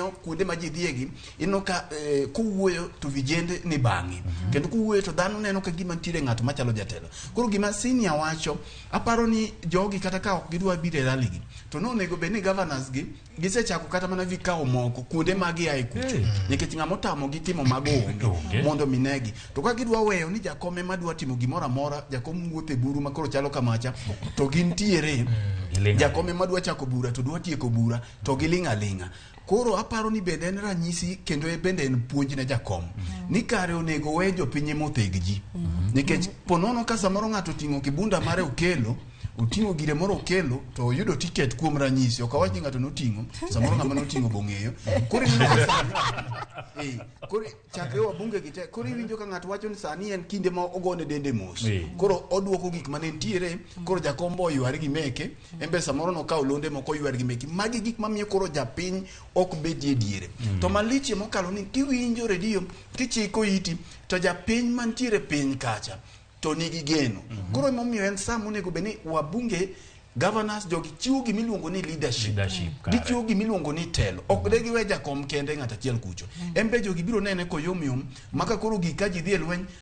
king'iyo kuonde ma ji dhiegi ineno ka eh, kowuoyo to vijende ni bang'e kendo kowuoyo to dhano neno ka gima nitiere ng'at machalo jatelo koro gima senior wacho aparo ni jogi kata ka ok gidwa biro e rally gi to nonego bed ni governors gi gisechako kata mana vikao moko kuonde ma giae kucho nikech ng'ama otamogi timo mago onge Onge. mondo minegi to ka gidwa weyo ni jakom ema dwa timo gimoro amora jakom wuotho e buru ma koro chalo kamacha to gintiere Giling' jakom ema dwa chako bura to dwa tieko bura to giling' aling'a koro aparo ni bende en ranyisi kendo e bende en puonj ne jakom ni kare onego we jopiny ema otheg ji nikech ponono ka samoro ng'ato oting'o kibunda mare okelo oting'o gire moro okelo to oyudo tiket kuom ranyisi ok awach ni ng'ato noting'o samoro ng'ama noting'o bong'eyo koro ineno ka sani eh, koro chakre wabunge gi te koro iwinjo ka ng'ato wacho ni sani en kinde ma ogone dende mos Eh. koro oduoko gik mane nitiere koro jakom bo oyware gi meke en be samoro nokawo londe moko oyware gi meke magi gik mamiyo koro japiny ok bedie diere to malichie mokalo ni kiwinjo redio kichiko iti to japiny mantiere piny kacha to nigi geno koro emomiyo en sa monego bed ni wabunge governors jogi chiwo gimiluongo ni leadership, Leadership, kare. gichiwo gimiluongo ni telo ok de giwe jakom kende ng'at achiel kucho en be jogi biro nene koyom yom maka koro gik ka ji dhi e lweny.